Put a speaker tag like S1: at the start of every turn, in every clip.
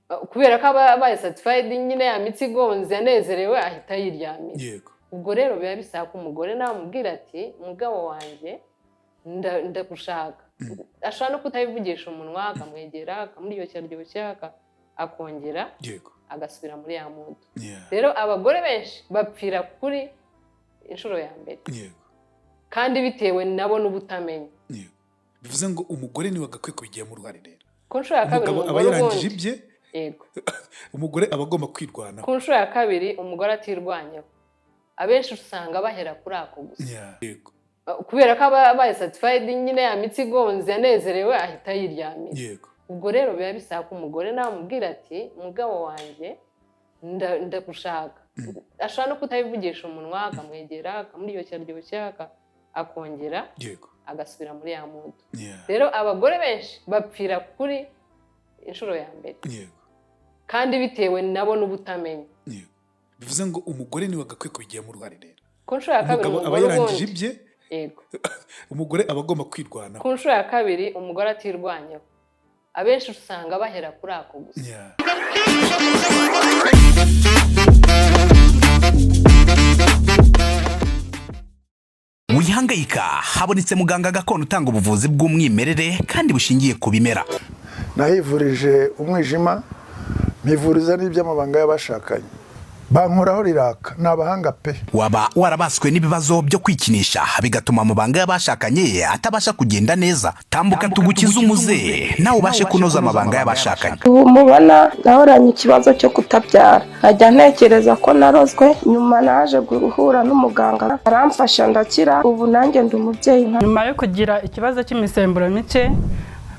S1: Kubera ko aba abaye satisfied nyine, ya mitsi igonze, yanezerewe, ahita yiryamira. Ubwo rero biba bisaba ko umugore nawe amubwira ati: "Mugabo wanjye, ndagushaka." Ashobora no kutabivugisha umunwa, akamwegera, akamuryoshya ryoshya, akongera agasubira muri ya mood. Rero abagore benshi bapfira kuri inshuro ya mbere kandi bitewe nabo n'ubutamenya.
S2: Bivuze ngo umugore niwe agakwiye kubigiramo uruhare rero.
S1: Ku nshuro ya kabiri,
S2: Umugabo aba
S1: umugore
S2: yarangije
S1: ubundi
S2: ibye.
S1: Yego.
S2: Umugore aba agomba kwirwanaho.
S1: Ku nshuro ya kabiri umugore atirwanyeho, abenshi usanga bahera kuri ako gusa. Kubera ko aba abaye satisfied nyine, ya mitsi igonze, yanezerewe, ahita yiryamira. Ubwo rero biba bisaba ko umugore nawe amubwira ati: "Mugabo wanjye, ndagushaka." Ashobora no kutabivugisha umunwa, akamwegera, akamuryoshya ryoshya, akongera agasubira muri ya mood. Rero abagore benshi bapfira kuri inshuro ya mbere kandi bitewe nabo n'ubutamenya.
S2: Bivuze ngo umugore niwe agakwiye kubigiramo uruhare rero.
S1: Ku nshuro ya kabiri,
S2: Umugabo aba
S1: umugore
S2: yarangije
S1: ubundi
S2: ibye.
S1: Yego.
S2: Umugore aba agomba kwirwanaho.
S1: Ku nshuro ya kabiri umugore atirwanyeho, abenshi usanga bahera kuri ako gusa.
S3: Wihangayika, habonetse muganga gakondo utanga ubuvuzi bw'umwimerere kandi bushingiye ku bimera.
S4: Nahivurije umwijima, mpivuriza n'iby'amabanga y'abashakanye, bankoraho riraka, ni abahanga pe.
S3: Waba warabaswe n'ibibazo byo kwikinisha, bigatuma amabanga y'abashakanye atabasha kugenda neza? Tambuka tugukize umuze, nawe ubashe kunoza amabanga y'abashakanye.
S5: Ubu mubona nahoranye ikibazo cyo kutabyara, nkajya ntekereza ko narozwe. Nyuma naje guhura n'umuganga, aramfasha ndakira, ubu nanjye ndi umubyeyi nka
S6: Nyuma yo kugira ikibazo cy'imisemburo mike,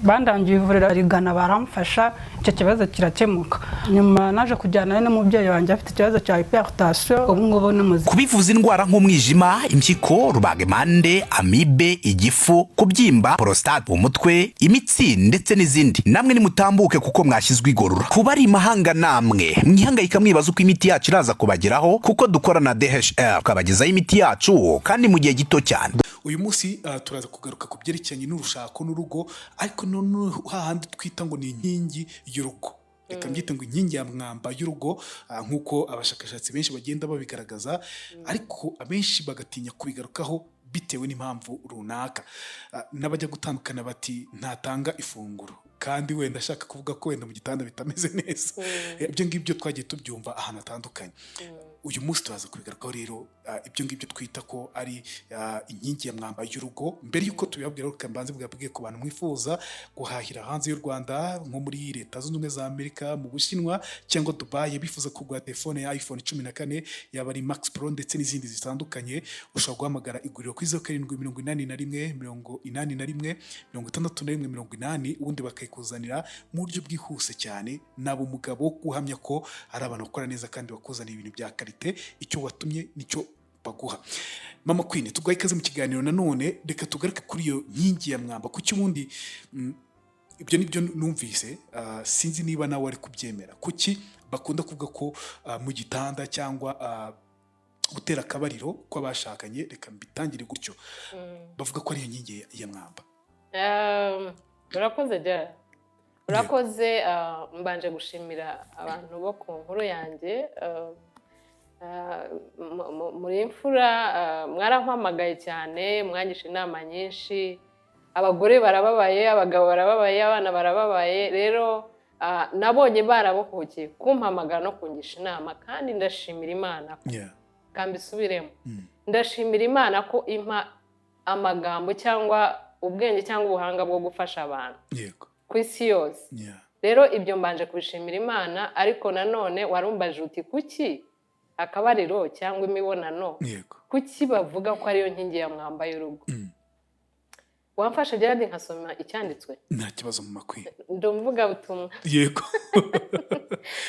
S6: bandangiye ivuriro rigana, baramfasha, icyo kibazo kirakemuka. Nyuma naje kujyanayo n'umubyeyi wanjye afite ikibazo cya hypertension, ubu ngubu ni muzima.
S3: Kubivuza indwara nk'umwijima, impyiko, rubagimpande, amibe, igifu, kubyimba, prostate, umutwe, imitsi ndetse n'izindi, namwe nimutambuke kuko mwashyizwe igorora. Kuba ari imahanga, namwe mwihangayika mwibaza uko imiti yacu iraza kubageraho, kuko dukora na DHL tukabagezaho imiti yacu kandi mu gihe gito cyane.
S2: Uyu munsi turaza kugaruka ku byerekeranye n'urushako n'urugo, ariko noneho hahandi twita ngo ni inkingi y'urugo, reka mbyite ngo inkingi ya mwamba y'urugo, nk'uko abashakashatsi benshi bagenda babigaragaza, ariko abenshi bagatinya kubigarukaho bitewe n'impamvu runaka. N'abajya gutandukana bati ntatanga ifunguro, kandi wenda ashaka kuvuga ko wenda mu gitanda bitameze neza. Ibyo ngibyo twagiye tubyumva ahantu hatandukanye. Uyu munsi turaza kubigarukaho rero, ibyo ngibyo twita ko ari inkingi ya mwamba y'urugo. Mbere y'uko tubibabwira, reka mbanze mbabwire ku bantu mwifuza guhahira hanze y'u Rwanda, nko muri Leta Zunze Ubumwe za Amerika, mu Bushinwa cyangwa Dubai, bifuza kugura telefone ya iPhone 14, yaba ari Max Pro ndetse n'izindi zitandukanye, ushobora guhamagara iguriro kuri 0781 81 61 80, ubundi bakayikuzanira mu buryo bwihuse cyane. Naba umugabo wo guhamya ko ari abantu bakora neza kandi bakuzanira ibintu bya qualité, icyo watumye nicyo baguha. Mama Queen, tuguhaye ikaze mu kiganiro nanone. Reka tugaruke kuri iyo nkingi ya mwamba. Kuki ubundi ibyo nibyo numvise, sinzi niba nawe ari kubyemera, kuki bakunda kuvuga ko mu gitanda cyangwa gutera akabariro kw'abashakanye, reka mbitangire gutyo, bavuga ko ari iyo nkingi ya mwamba?
S1: Urakoze Gerard, urakoze. Mbanje gushimira abantu bo ku nkuru yanjye. Muri imfura, mwarampamagaye cyane, mwangisha inama nyinshi. Abagore barababaye, abagabo barababaye, abana barababaye. Rero nabonye barabohokeye kumpamagara no kungisha inama, kandi ndashimira Imana. Kambisubiremo, ndashimira Imana ko impa amagambo cyangwa ubwenge cyangwa ubuhanga bwo gufasha abantu ku isi yose. Rero ibyo mbanje kubishimira Imana. Ariko nanone warumbaje uti: "Kuki akabariro cyangwa imibonano, kuki bavuga ko ariyo nkingi ya mwamba y'urugo?" Wamfasha Gerard nkasoma icyanditswe?
S2: Nta kibazo mu makwi.
S1: Ndumvuga butumwa.
S2: Yego.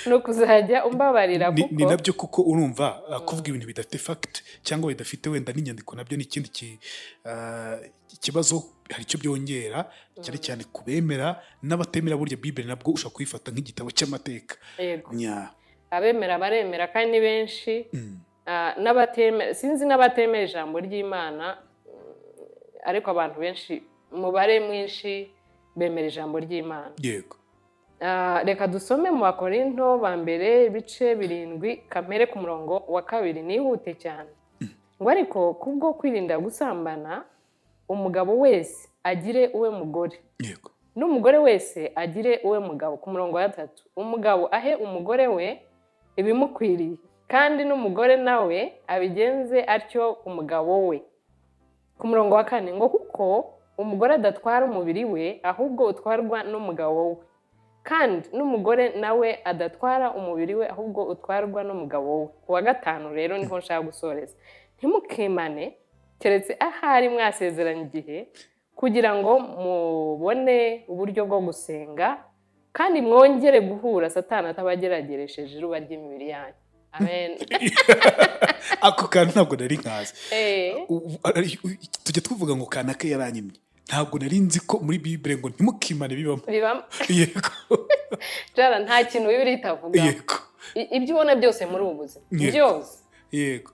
S1: Ni ukuzajya umbabarira.
S2: Ni
S1: Kuko
S2: ni nabyo, kuko urumva kuvuga ibintu bidafite fact cyangwa bidafite wenda n'inyandiko, nabyo ni ikindi kibazo. Hari icyo byongera cyane cyane ku bemera n'abatemera. Burya Bibele nabwo ushobora kuyifata nk'igitabo cy'amateka. Nya.
S1: Abemera baremera kandi ni benshi. N'abatemera, sinzi n'abatemera ijambo ry'Imana, ariko abantu benshi, umubare mwinshi bemera ijambo ry'Imana. Reka dusome mu Bakorinto ba mbere ibice 7, kamere ku murongo wa 2, nihute cyane. Ngo ariko kubwo kwirinda gusambana, umugabo wese agire uwe mugore, n'umugore wese agire uwe mugabo. Ku murongo wa 3, umugabo ahe umugore we ibimukwiriye, kandi n'umugore nawe abigenze atyo ku mugabo we. Ku murongo wa 4, ngo kuko umugore adatwara umubiri we, ahubwo utwarwa n'umugabo we, kandi n'umugore nawe adatwara umubiri we, ahubwo utwarwa n'umugabo we. Ku wa 5 rero niho nshaka gusoreza: ntimukimane, keretse ahari mwasezeranye igihe, kugira ngo mubone uburyo bwo gusenga, kandi mwongere guhura, Satani atabagerageresheje iruba ry'imibiri yanyu. Amen.
S2: Ako kantu ntabwo nari nkazi. Tujya tuvuga ngo kanaka yaranyimye, ntabwo nari nzi ko muri Bibure ngo ntimukimane bibamo.
S1: Bibamo. Jara, nta kintu Bibiri itavuga. Ibyo ubona byose muri ubu buzima byose,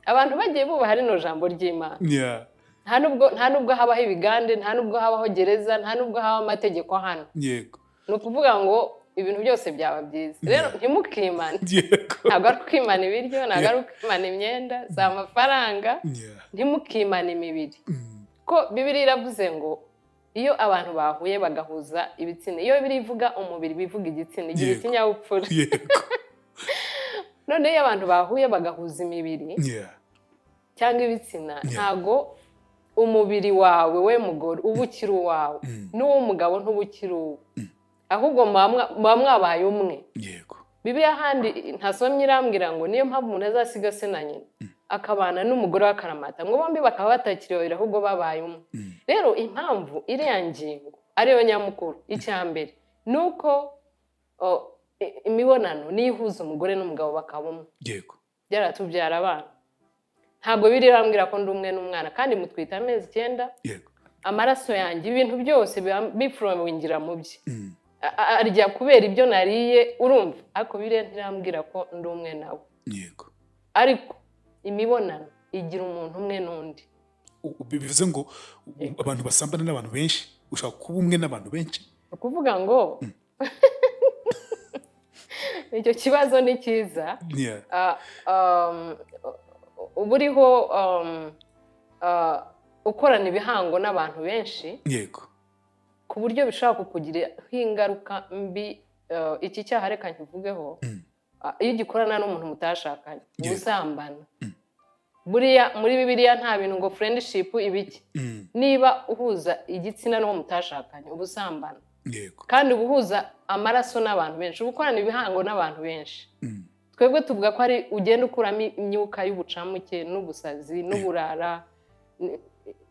S1: abantu bagiye bubaha rino jambo ry'Imana, nta nubwo habaho ibigande, nta nubwo habaho gereza, nta nubwo habaho amategeko hano. Ni ukuvuga ngo ibintu byose byaba byiza. Rero ntimukimane. Ntabwo ari ukwimana ibiryo, ntabwo ari ukwimana imyenda, si amafaranga. Ntimukimane imibiri, ko Bibiri iravuze ngo iyo abantu bahuye bagahuza ibitsina, iyo Bibiri ivuga umubiri bivuga igitsina, igira ikinyabupfura. None iyo abantu bahuye bagahuza imibiri cyangwa ibitsina, ntago umubiri wawe we mugore uba ukiri uwawe, n'uw'umugabo ntuba ukiri uwe, ahubwo muba mwabaye umwe. Bibiliya ahandi ntasomye irambwira ngo niyo mpamvu umuntu azasiga se na nyina, akabana n'umugore w'akaramata, ngo bombi bakaba batakiri babiri, ahubwo babaye umwe. Rero impamvu iriya ngingo ariyo nyamukuru, icya mbere ni uko imibonano niyo ihuza umugore n'umugabo bakaba umwe. Byaratubyara abana. Ntabwo biri irambwira ko ndi umwe n'umwana, kandi mutwita amezi 9, amaraso yanjye, ibintu byose biba bifurowingira mu bye. Arya kubera ibyo nariye, urumva? Ariko biriya ntirambwira ko ndi umwe nawe. Ariko imibonano igira umuntu umwe n'undi.
S2: Bivuze ngo abantu basambana n'abantu benshi, ushobora kuba umwe n'abantu benshi?
S1: Ni ukuvuga ngo icyo kibazo ni cyiza. Uba uriho ukorana ibihango n'abantu benshi, ku buryo bishobora kukugiraho ingaruka mbi. Iki cyaha reka nkivugeho. Iyo ugikorana n'umuntu mutashakanye, ubusambana. Buriya muri Bibiliya nta bintu ngo friendship ibiki. Niba uhuza igitsina n'uwo mutashakanye, ubusambana. Kandi uba uhuza amaraso n'abantu benshi, uba ukorana ibihango n'abantu benshi. Twebwe tuvuga ko ari ugenda ukuramo imyuka y'ubucamuke n'ubusazi n'uburara.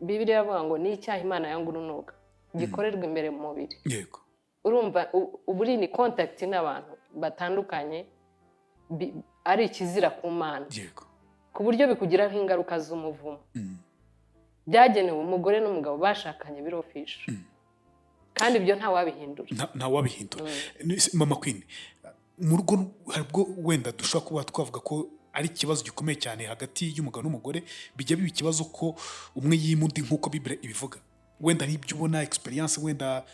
S1: Bibiliya iravuga ngo ni icyaha Imana yanga urunuka gikorerwa imbere mu mubiri. Urumva uba uri ni contact n'abantu batandukanye, ari ikizira ku Mana, ku buryo bikugiraho ingaruka z'umuvumo. Byagenewe umugore n'umugabo bashakanye, biri official, kandi ibyo ntawabihindura.
S2: Nta wabihindura. Mama Queen, mu rugo hari ubwo wenda dushobora kuba twavuga ko ari ikibazo gikomeye cyane hagati y'umugabo n'umugore, bijya biba ikibazo ko umwe yima undi nk'uko Bible ibivuga. Wenda n'ibyo ubona, experience wenda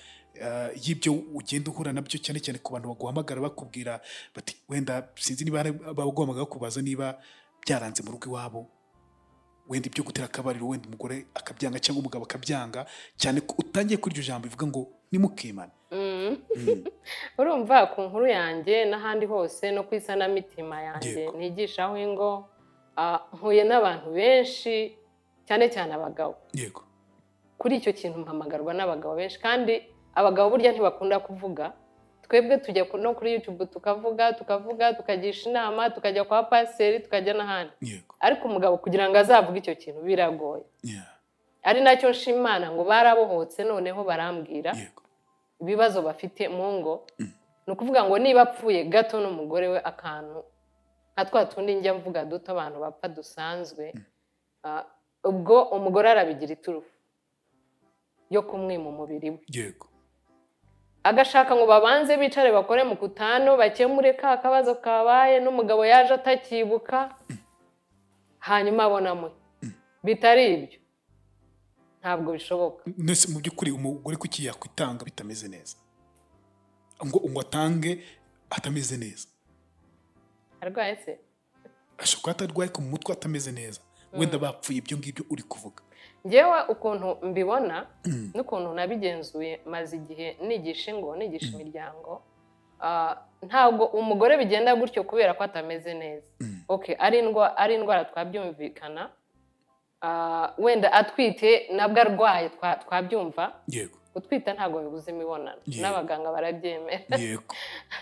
S2: y'ibyo ugenda uhura nabyo, cyane cyane ku bantu baguhamagara bakubwira bati wenda sinzi niba hari abaguhamagara bakubaza niba byaranze mu rugo iwabo, wenda ibyo gutera akabariro, wenda umugore akabyanga cyangwa umugabo akabyanga, cyane ko utangiye kuri iryo jambo bivuga ngo nimukimane.
S1: Urumva, ku nkuru yanjye n'ahandi hose no ku isanamitima yanjye nigishaho ingo, mpuye n'abantu benshi, cyane cyane abagabo. Kuri icyo kintu mpamagarwa n'abagabo benshi, kandi abagabo burya ntibakunda kuvuga. Twebwe tujya no kuri YouTube tukavuga, tukavuga, tukagisha inama, tukajya kwa pasiteri, tukajya n'ahandi, ariko umugabo kugira ngo azavuge icyo kintu biragoye. Ari nacyo nshimana ngo barabohotse, noneho barambwira ibibazo bafite mu ngo. Ni ukuvuga ngo niba apfuye gato n'umugore we akantu nka twa tundi njya mvuga duto abantu bapfa dusanzwe, ubwo umugore arabigira iturufu yo kumwima umubiri we, agashaka ngo babanze bicare bakore mu kutano, bakemure ka kabazo kabaye, n'umugabo yaje atakibuka, hanyuma abonamo. Bitari ibyo ntabwo bishoboka.
S2: Nese mu by'ukuri umugore kuki yakwitanga bitameze neza? ngo atange atameze neza.
S1: Arwaye se?
S2: Ashobora kuba atarwaye, ku mutwe atameze neza, wenda bapfuye ibyo ngibyo uri kuvuga.
S1: Ngewe ukuntu mbibona n'ukuntu nabigenzuye, maze igihe nigisha ingo, nigisha imiryango, ntabwo umugore bigenda gutyo kubera ko atameze neza. Okay, ari indwara twabyumvikana. Wenda atwite nabwo arwaye twabyumva. Gutwita ntabwo bibuza imibonano. N'abaganga barabyemera.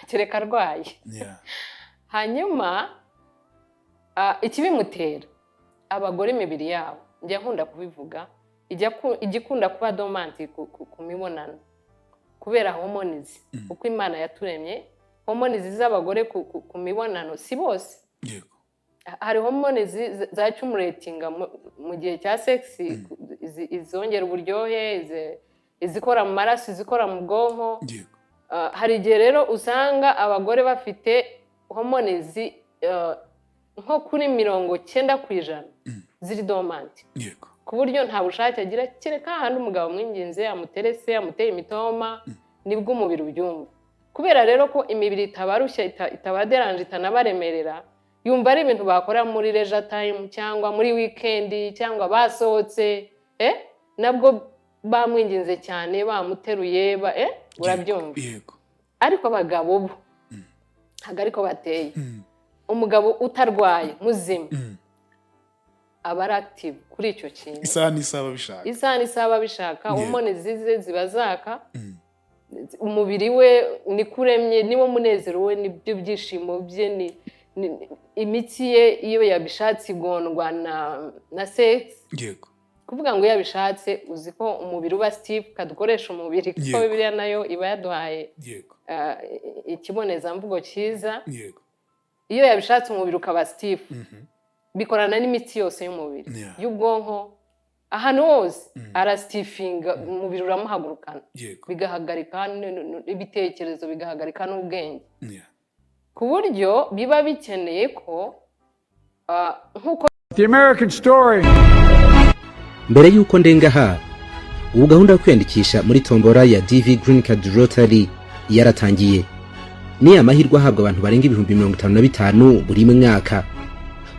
S1: Kereka arwaye. Hanyuma ikibimutera, abagore imibiri yabo, njya nkunda kubivuga, ijya ikunda kuba dormant ku mibonano kubera hormones. Uko Imana yaturemye, hormones z'abagore ku mibonano, si bose. Hari hormones zaccumulatinga mu gihe cya sex, izongera uburyohe, izikora mu maraso, izikora mu bwonko. Hari igihe rero usanga abagore bafite hormones nko kuri 90% ziri dormant, ku buryo nta bushake agira, kereka hahandi umugabo amwinginze, amuterese, amuteye imitoma, nibwo umubiri ubyumva. Kubera rero ko imibiri itabarushya, itabaderanje, itanabaremerera, yumva ari ibintu bakora muri leisure time cyangwa muri weekend cyangwa basohotse, nabwo bamwinginze cyane, bamuteruye, urabyumva?
S2: Yego.
S1: Ariko abagabo bo ntabwo ariko bateye. Umugabo utarwaye, muzima, aba ari active kuri icyo kintu.
S2: Isaha n'isaha babishaka.
S1: Isaha n'isaha babishaka. Hormone zize ziba zaka. Umubiri we niko uremye, niwo munezero we, nibyo byishimo bye, ni imitsi ye iyo yabishatse igondwa na sex. Kuvuga ngo iyo yabishatse, uzi ko umubiri uba stiff, kadukoresha umubiri kuko Bibiliya nayo iba yaduhaye ikibonezamvugo cyiza. Iyo yabishatse umubiri ukaba stiff, bikorana n'imitsi yose y'umubiri, y'ubwonko, ahantu hose arastiffinga, umubiri uramuhagurukana, bigahagarika ibitekerezo, bigahagarika n'ubwenge, ku buryo biba bikeneye ko nk'uko
S7: The American story.
S8: Mbere y'uko ndenga aha, ubu gahunda yo kwiyandikisha muri tombora ya DV Green Card Lottery yaratangiye. Ni amahirwe ahabwa abantu barenga 55,000 buri mwaka.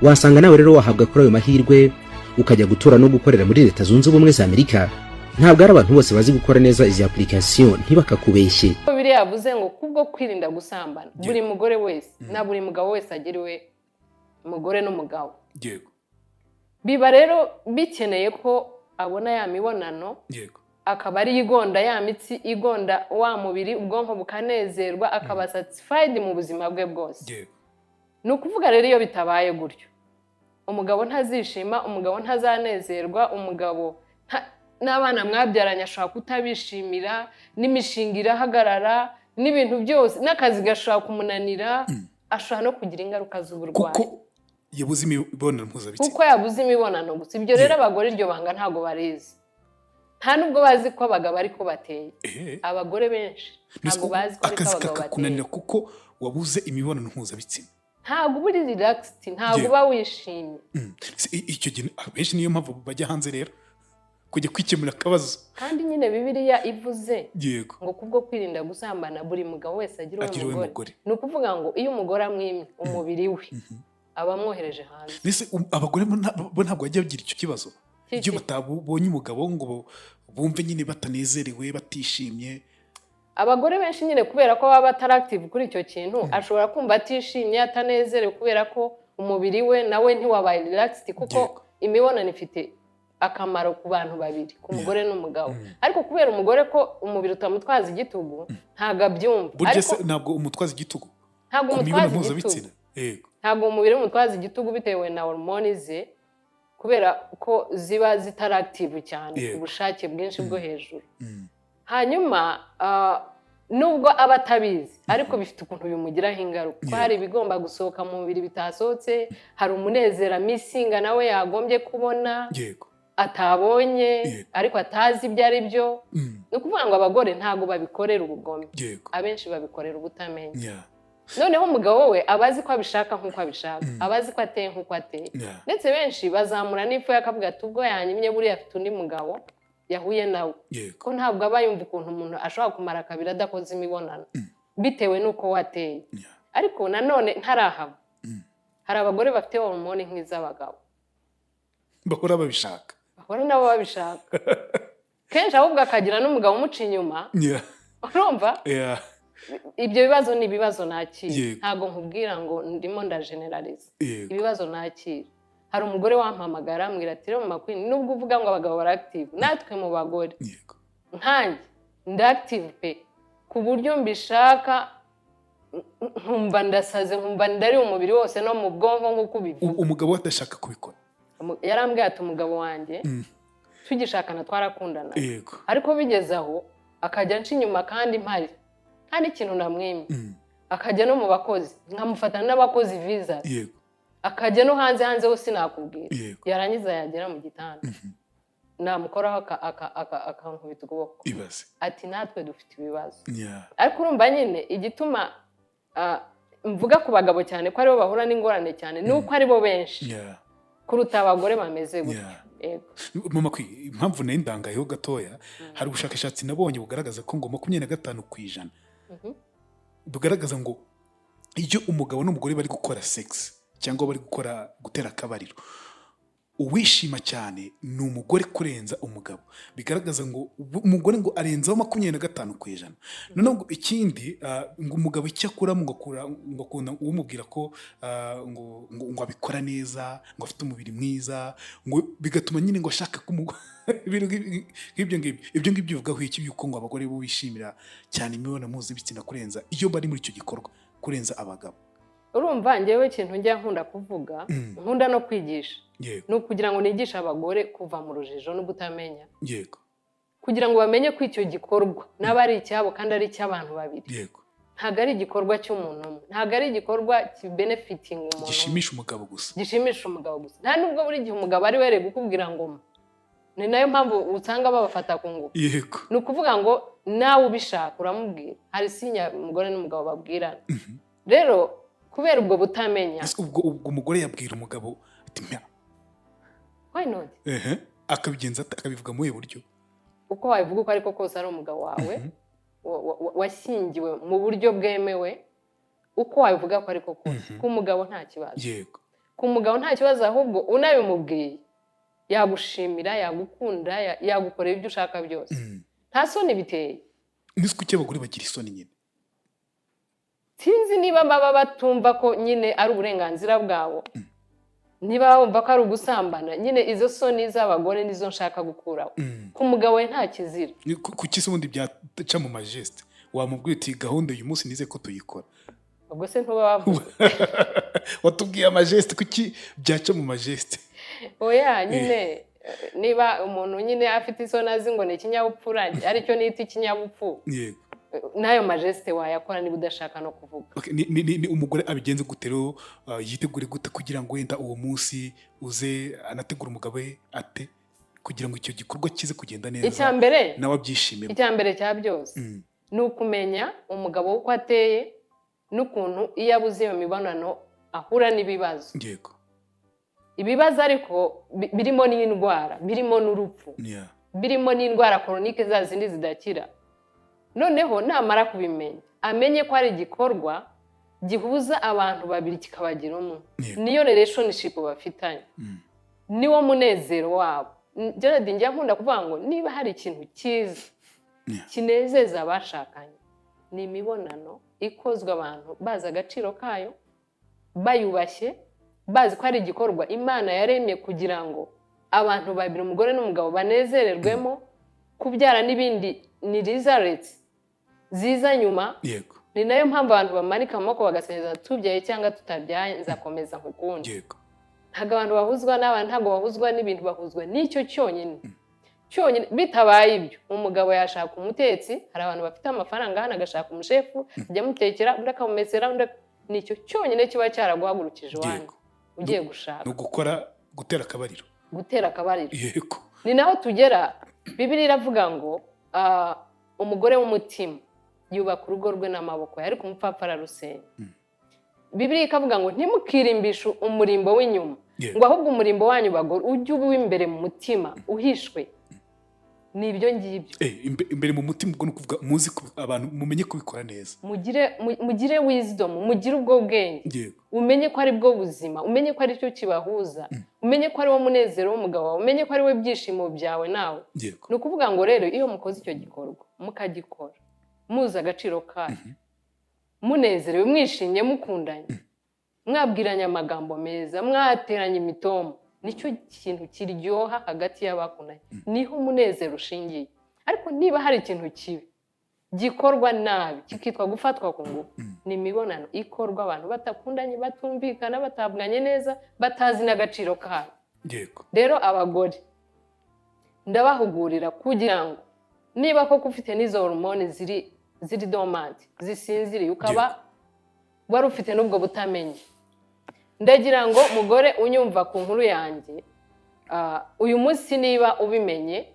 S8: Wasanga nawe rero wahabwa kuri ayo mahirwe, ukajya gutura no gukorera muri Leta Zunze Ubumwe za Amerika. Ntabwo ari abantu bose bazi gukora neza izi application, ntibakakubeshye.
S1: Bibiliya yavuze ngo kubwo kwirinda gusambana, buri mugore wese na buri mugabo wese agiriwe umugore n'umugabo. Biba rero bikeneye ko abona ya mibonano, akaba ari igonda ya mitsi, igonda wa mubiri, ubwonko bukanezerwa, akaba satisfied mu buzima bwe bwose. Ni ukuvuga rero iyo bitabaye gutyo, umugabo ntazishima, umugabo ntazanezerwa, umugabo n'abana mwabyaranye ashobora kutabishimira, n'imishinga irahagarara, n'ibintu byose, n'akazi gashobora kumunanira, ashobora no kugira ingaruka z'uburwayi.
S2: Kuko yabuze imibonano mpuzabitsina.
S1: Kuko yabuze imibonano gusa. Ibyo rero abagore iryo banga ntabwo barizi, nta nubwo bazi ko abagabo ariko bateye. Abagore benshi
S2: Mbese
S1: ntabwo bazi ko ariko
S2: akazi
S1: abagabo bateye.
S2: kakakunanira kuko wabuze imibonano mpuzabitsina.
S1: Ntabwo uba uri relaxed, ntabwo uba wishimye.
S2: Icyo gihe abenshi niyo mpamvu bajya hanze rero kujya kwikemura akabazo.
S1: Kandi nyine Bibiliya ivuze ngo kubwo kwirinda gusambana, buri mugabo wese agira uwe
S2: Agira uwe
S1: mugore.
S2: mugore.
S1: Ni ukuvuga ngo iyo umugore amwimye umubiri we, aba amwohereje hanze.
S2: Mbese abagore bo ntabwo bajya bagira icyo kibazo?
S1: Kiki?
S2: Iyo batabonye umugabo ngo bumve nyine batanezerewe, batishimye.
S1: Abagore benshi nyine, kubera ko baba batari active kuri icyo kintu, ashobora kumva atishimye, atanezerewe, kubera ko umubiri we nawe ntiwabaye relaxed, kuko imibonano ifite akamaro ku bantu babiri, ku mugore n'umugabo. Ariko kubera umugore ko umubiri utamutwaza igitugu, ntabwo abyumva.
S2: Burya
S1: Ariko
S2: se ntabwo umutwaza igitugu
S1: ntabwo
S2: ku
S1: umutwaza
S2: mibonano
S1: igitugu.
S2: mpuzabitsina? Yego.
S1: Ntabwo umubiri w'umutwaza igitugu bitewe na hormone ze, kubera ko ziba zitari active cyane ku bushake bwinshi bwo hejuru. Hanyuma nubwo aba atabizi, ariko bifite ukuntu bimugiraho ingaruka, ko hari ibigomba gusohoka mu mubiri bitasohotse, hari umunezero amissinga nawe yagombye kubona atabonye, ariko atazi ibyo ari byo. Ni ukuvuga ngo abagore ntabwo babikorera ubugome, abenshi babikorera ubutamenya. Noneho umugabo we aba azi ko abishaka nk'uko abishaka, aba azi ko ateye nk'uko ateye. Ndetse benshi bazamura n'ifu, akavuga ati ubwo yanyimye, buriya afite undi mugabo yahuye nawe, ko ntabwo aba yumva ukuntu umuntu ashobora kumara kabiri adakoze imibonano. Bitewe n'uko wateye. Ariko nanone ntarahava, hari abagore bafite hormone nk'iz'abagabo.
S2: Bahora babishaka.
S1: Bahora nabo babishaka kenshi, ahubwo akagira n'umugabo umuca inyuma. Urumva?
S2: Yeah.
S1: Ibyo bibazo ni ibibazo nakira. Ntabwo nkubwira ngo ndimo ndageneraliza. Ibibazo nakira, hari umugore wampamagara ambwira ati: "Rero Mama Queen, nubwo uvuga ngo abagabo bari active, natwe mu bagore, nkanjye ndi active pe, ku buryo mbishaka nkumva ndasaze, nkumva ndari umubiri wose no mu bwonko nk'uko ubivuga."
S2: Umugabo we adashaka kubikora?
S1: Yarambwiye ati: "Umugabo wanjye tugishakana twarakundana, ariko bigeze aho akajya anca inyuma kandi mpari, nta n'ikintu namwimye, akajya no mu bakozi, nkamufatana n'abakozi viza, akajya no hanze, hanze ho sinakubwira, yarangiza yagera mu gitanda namukoraho akankubita ukuboko."
S2: Ibaze.
S1: Ati: "Natwe dufite ibibazo." Ariko urumva nyine igituma mvuga ku bagabo cyane ko aribo bahura n'ingorane cyane ni uko aribo benshi kuruta abagore bameze gutyo. Yego.
S2: Mama Kwi, impamvu nayo ndangayeho gatoya, hari ubushakashatsi nabonye bugaragaza ko ngo 25% bugaragaza ngo iyo umugabo n'umugore bari gukora sex cyangwa bari gukora gutera akabariro, uwishima cyane ni umugore kurenza umugabo. Bigaragaza ngo umugore ngo arenzaho 25%. Noneho ngo ikindi, ngo umugabo icyo akuramo, ngo akura, ngo akunda umubwira ko ngo abikora neza, ngo afite umubiri mwiza, ngo bigatuma nyine ngo ashaka ko ibintu nk'ibyo ngibyo. Ibyo ngibyo bivugaho iki, yuko ngo abagore bo bishimira cyane imibonano mpuzabitsina kurenza iyo bari muri icyo gikorwa, kurenza abagabo?
S1: Urumva, njyewe ikintu njya nkunda kuvuga, nkunda no kwigisha, ni ukugira ngo nigishe abagore kuva mu rujijo no kutamenya, kugira ngo bamenye ko icyo gikorwa naba ari icyabo kandi ari icy'abantu babiri. Ntabwo ari igikorwa cy'umuntu umwe, ntabwo ari igikorwa kibenefitinga umuntu umwe.
S2: Gishimisha umugabo gusa.
S1: Gishimisha umugabo gusa. Nta nubwo buri gihe umugabo ari we kukubwira ngo mpa. Ni nayo mpamvu usanga babafata ku ngufu. Ni ukuvuga ngo nawe ubishaka uramubwira. Hari signe umugore n'umugabo babwirana. Rero kubera ubwo butamenya.
S2: Ese ubwo umugore yabwira umugabo ati: "Mpa"?
S1: Why not?
S2: Ehe, akabigenza ate? Akabivuga mu buhe buryo?
S1: Uko wabivuga uko ariko kose, ari umugabo wawe washyingiwe mu buryo bwemewe, uko wabivuga ko ariko kose, ku mugabo nta kibazo. Ku mugabo nta kibazo, ahubwo unabimubwiye yagushimira, yagukunda, yagukorera ibyo ushaka byose. Nta soni biteye.
S2: Nzi kuki abagore bagira isoni nyine.
S1: Sinzi niba baba batumva ko nyine ari uburenganzira bwabo, niba bumva ko ari ugusambana nyine. Izo soni z'abagore nizo nshaka gukuraho. Ku mugabo we nta kizira.
S2: Kuki se ubundi byaca mu magestes? Wamubwira uti: "Gahunda uyu munsi nize ko tuyikora."
S1: Ubwo se ntuba wavuze?
S2: Watubwiye amagestes, kuki byaca mu magestes?
S1: Oya nyine, niba umuntu nyine afite isoni, azi ngo ni ikinyabupfura, aricyo nita ikinyabupfu, n'ayo magestes wayakora niba udashaka no kuvuga.
S2: Okay, ni umugore abigenze gute rero, yitegure gute kugira ngo wenda uwo munsi uze anategura umugabo we ate kugira ngo icyo gikorwa kize kugenda neza,
S1: Icya mbere,
S2: nawe abyishimire?
S1: icya mbere cya byose ni ukumenya umugabo uko ateye n'ukuntu iyo abuze iyo mibonano ahura n'ibibazo. Ibibazo ariko birimo n'indwara, birimo n'urupfu, birimo n'indwara chronique za zindi zidakira. Noneho namara kubimenya, amenye ko ari igikorwa gihuza abantu babiri kikabagira umwe. Niyo relationship bafitanye, niwo munezero wabo. Gerard, njya nkunda kuvuga ngo niba hari ikintu cyiza kinezeza abashakanye, ni imibonano ikozwe abantu bazi agaciro kayo, bayubashye, bazi ko ari igikorwa Imana yaremye kugira ngo abantu babiri, umugore n'umugabo, banezererwemo. Kubyara n'ibindi ni results ziza nyuma. Ni nayo mpamvu abantu bamanika amaboko bagaseneza: "Tubyaye cyangwa tutabyaye, nzakomeza nkukunde." Ntabwo abantu bahuzwa n'abantu, ntabwo bahuzwa n'ibintu, bahuzwa n'icyo cyonyine cyonyine. Bitabaye ibyo, umugabo yashaka umutetsi. Hari abantu bafite amafaranga hano, agashaka umushefu ajya amutekera, undi akamumesera, undi nicyo cyonyine kiba cyaraguhagurukije iwanyu ugiye gushaka.
S2: Ni ugukora gutera akabariro.
S1: Gutera akabariro. Ni naho tugera, Bibiliya iravuga ngo umugore w'umutima yubaka urugo rwe n'amaboko ye, ariko umupfapfa ararusenya. Bibiliya ikavuga ngo ntimukirimbishe umurimbo w'inyuma, ngo ahubwo umurimbo wanyu bagore ujye uba uw'imbere mu mutima uhishwe. Ni ibyo ngibyo.
S2: Imbere mu mutima, ubwo ni ukuvuga muzi abantu mumenye kubikora neza.
S1: Mugire wisdom, mugire ubwo bwenge. Umenye ko ari bwo buzima, umenye ko ari cyo kibahuza, umenye ko ari wo munezero w'umugabo wawe, umenye ko ari we byishimo byawe nawe. Ni ukuvuga ngo rero iyo mukoze icyo gikorwa, mukagikora muzi agaciro kayo, munezerewe, mwishimye, mukundanye, mwabwiranye amagambo meza, mwateranye imitoma, nicyo kintu kiryoha hagati y'abakundanye, niho umunezero ushingiye. Ariko niba hari ikintu kibi gikorwa nabi kikitwa gufatwa ku ngufu, ni imibonano ikorwa abantu batakundanye, batumvikana, batabwanye neza, batazi n'agaciro kayo. Rero abagore ndabahugurira kugira ngo niba koko ufite n'izo hormone ziri dormant, zisinziriye, ukaba wari ufite n'ubwo butamenya, ndagira ngo mugore unyumva ku nkuru yanjye uyu munsi, niba ubimenye,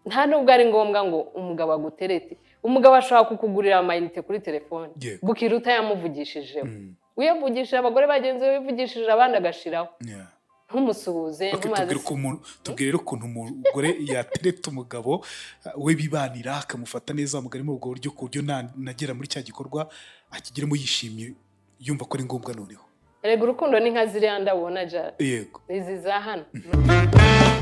S1: nta nubwo ari ngombwa ngo umugabo aguterete. Umugabo ashobora kukugurira amayinite kuri telefone, bukira utayamuvugishijeho, uyavugishije abagore bagenzi be, wivugishije abandi agashiraho, ntumusuhuze, ntumaze.
S2: Tubwire rero ukuntu umugore yatereta umugabo we bibanira, akamufata neza umugari muri ubwo buryo, ku buryo nagera muri cya gikorwa akigeramo yishimye, yumva ko ari ngombwa noneho.
S1: Erega urukundo ni nka ziriya ndabo ubona jara, izi za hano.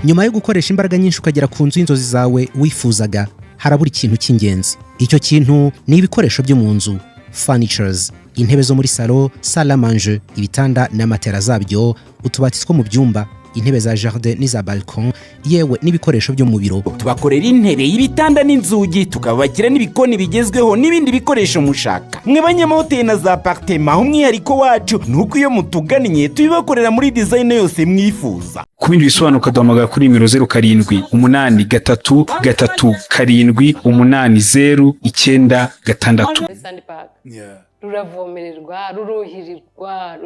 S8: Nyuma yo gukoresha imbaraga nyinshi ukagera ku nzu y'inzozi zawe wifuzaga, harabura ikintu cy'ingenzi. Icyo kintu ni ibikoresho byo mu nzu, furnitures: intebe zo muri salo, salle à manger, ibitanda na matera zabyo, utubati two mu byumba, intebe za jardin n'iza balcon, yewe n'ibikoresho byo mu biro.
S7: Tubakorera intebe, ibitanda n'inzugi, tukabakira n'ibikoni bigezweho n'ibindi bikoresho mushaka. Mwe banyamahoteli na za apartema, umwihariko wacu ni uko iyo mutugannye tubibakorera muri design yose mwifuza.
S9: Ku bindi bisobanuro ukaduhamagara kuri nimero 07833378 096.
S1: Muri Sandi Park ruravomererwa, ruruhirirwa,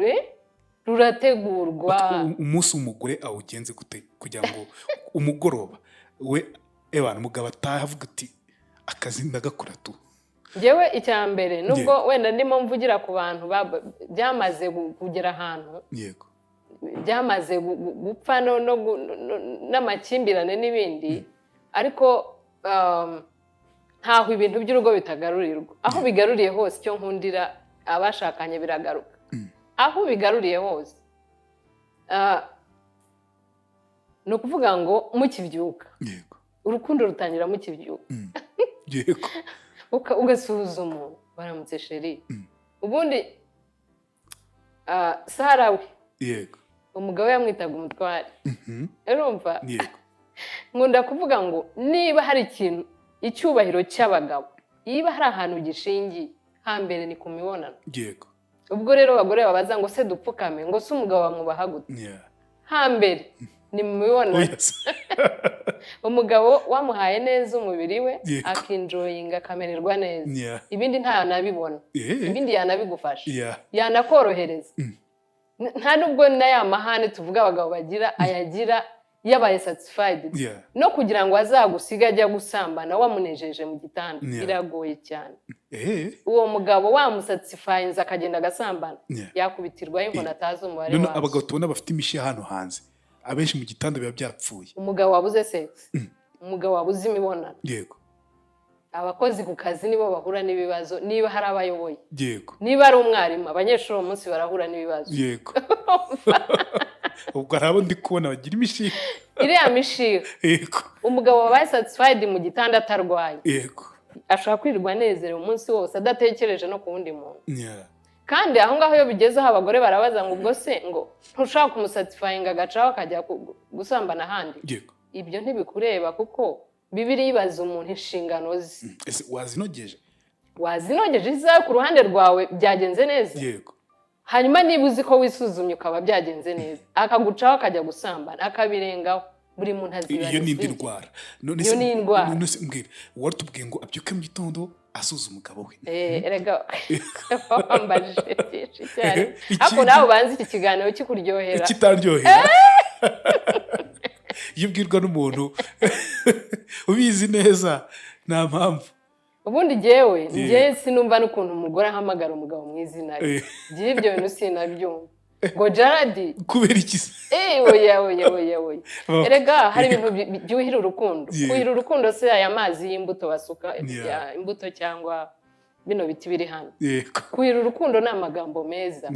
S1: rurategurwa.
S2: Umunsi w'umugore awugenze gute kugira ngo umugoroba we ebana umugabo ataha avuga ati: "Akazi ndagakora tu"?
S1: Njyewe icya mbere, nubwo wenda ndimo mvugira ku bantu byamaze kugera ahantu byamaze gupfa n'amakimbirane n'ibindi, ariko ntaho ibintu by'urugo bitagarurirwa. Aho bigaruriye hose, icyo nkundira abashakanye, biragaruka aho bigaruriye hose. Ni ukuvuga ngo mukibyuka, urukundo rutangira mukibyuka. Ugasuhuza umuntu: "Baramutse chéri." Ubundi Sara we, umugabo yamwitaga umutware. Urumva?
S2: Yego.
S1: Nkunda kuvuga ngo niba hari ikintu, icyubahiro cy'abagabo, niba hari ahantu gishingiye hambere, ni ku mibonano. Ubwo rero abagore babaza ngo: "Se dupfukame?" ngo: "Se umugabo bamwubaha gute?" Hambere ni mu mibonano.
S2: Oya se.
S1: Umugabo wamuhaye neza umubiri we, akenjoyinga, akamererwa neza, ibindi ntanabibona. Ibindi yanabigufasha, yanakorohereza. Nta nubwo na ya mahane tuvuga abagabo bagira ayagira yabaye satisfied. No kugira ngo azagusige ajya gusambana wamunejeje mu gitanda, biragoye cyane. Uwo mugabo wamusatisfyinze akagenda agasambana, yakubitirwaho inkoni atazi umubare
S2: None
S1: wazo.
S2: abagabo tubona bafite imishiha hano hanze, abenshi mu gitanda biba byapfuye.
S1: Umugabo wabuze sex, umugabo wabuze imibonano, abakozi ku kazi nibo bahura n'ibibazo, niba hari abayoboye, niba ari umwarimu, abanyeshuri uwo munsi barahura n'ibibazo.
S2: Yego, ubwo hari abo ndi kubona bagira imishiha.
S1: Iriya mishiha, umugabo wabaye satisfied mu gitanda atarwaye, ashobora kwirirwa anezerewe umunsi wose adatekereje no ku wundi muntu. Kandi aho ngaho iyo bigezeho, abagore barabaza ngo: "Ubwo se ngo ntushobora kumusatisfyinga agacaho akajya gusambana ahandi?" Ibyo ntibikureba, kuko Bibiliya ibaza umuntu inshingano ze.
S2: Ese wazinogeje?
S1: Wazinogeje? Izawe ku ruhande rwawe byagenze neza? Hanyuma niba uzi ko wisuzumye ukaba byagenze neza, akagucaho akajya gusambana, akabirengaho, buri muntu
S2: Iyo ni indi
S1: azibarizwa.
S2: ndwara. None
S1: Iyo
S2: se
S1: ni indwara.
S2: None se mbwira, waratubwiye ngo abyuke mu gitondo asuza umugabo we.
S1: Erega wambajije byinshi cyane.
S2: Ikindi-
S1: Ariko nawe ubanza iki kiganiro kikuryohera.
S2: Kitaryohera iyo ubwirwa n'umuntu ubizi neza, nta mpamvu.
S1: Ubundi jyewe sinumva n'ukuntu umugore ahamagara umugabo mu izina rye. Njyewe ibyo bintu sinabyumva. Ngo Gerard?
S2: Kubera iki se?
S1: Eh, oya, oya, oya, oya. Erega hari ibintu byuhira urukundo. Kuhira urukundo si aya mazi y'imbuto basuka, ya imbuto cyangwa bino biti biri hano. Kuhira urukundo ni amagambo meza.